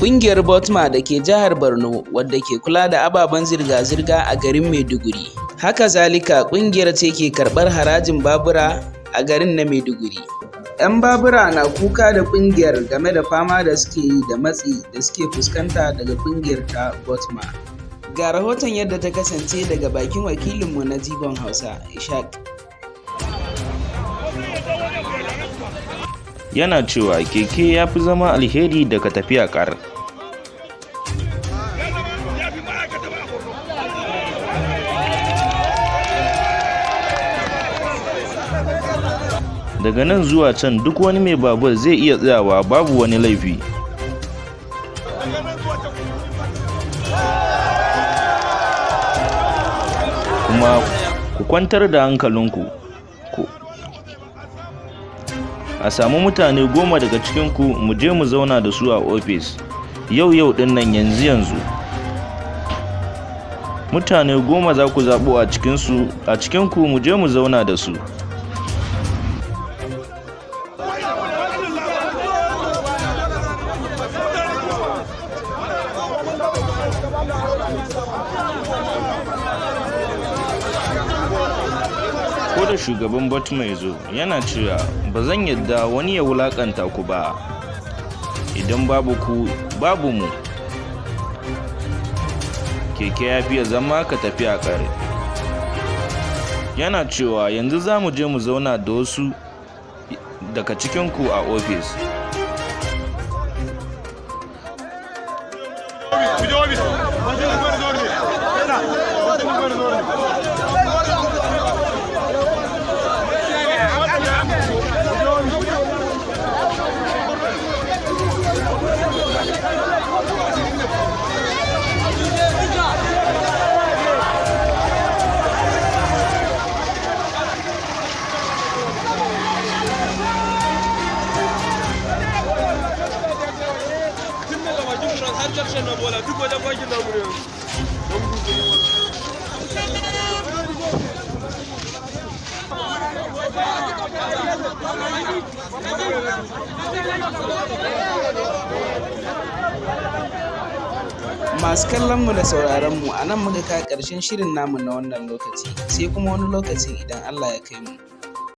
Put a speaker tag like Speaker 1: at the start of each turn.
Speaker 1: Ƙungiyar Botma da ke jihar Borno wadda ke kula da ababen zirga-zirga a garin Maiduguri. Haka zalika ƙungiyar ce ke karɓar harajin babura a garin na Maiduguri. 'Yan babura na kuka da ƙungiyar game da fama da suke yi da matsi da suke fuskanta daga ƙungiyar ta Botma. Ga rahoton yadda ta kasance daga bakin wakilinmu na Jigon Hausa, Ishaq.
Speaker 2: Yana cewa keke ya fi zama alheri daga tafiya ƙar. Daga nan zuwa can duk wani mai babur zai iya tsayawa babu wani laifi. Kuma ku kwantar da hankalinku ku a samu mutane 10 daga cikinku mu je mu zauna da su a ofis yau yau ɗin nan yanzu yanzu. Mutane 10 za ku zaɓo a cikinku mu je mu zauna da su. Ko da shugaban Botma ya zo, yana cewa ba zan yarda wani ya wulaƙanta ku ba. Idan babu ku, babu mu. Keke ya fiye zama ka tafi a ƙar. Yana cewa yanzu za mu je mu zauna da wasu daga cikinku a ofis.
Speaker 1: Masu kallon mu da sauraron mu, a nan muka kawo ƙarshen shirin namu na wannan lokaci, sai kuma wani lokacin idan Allah ya kai mu.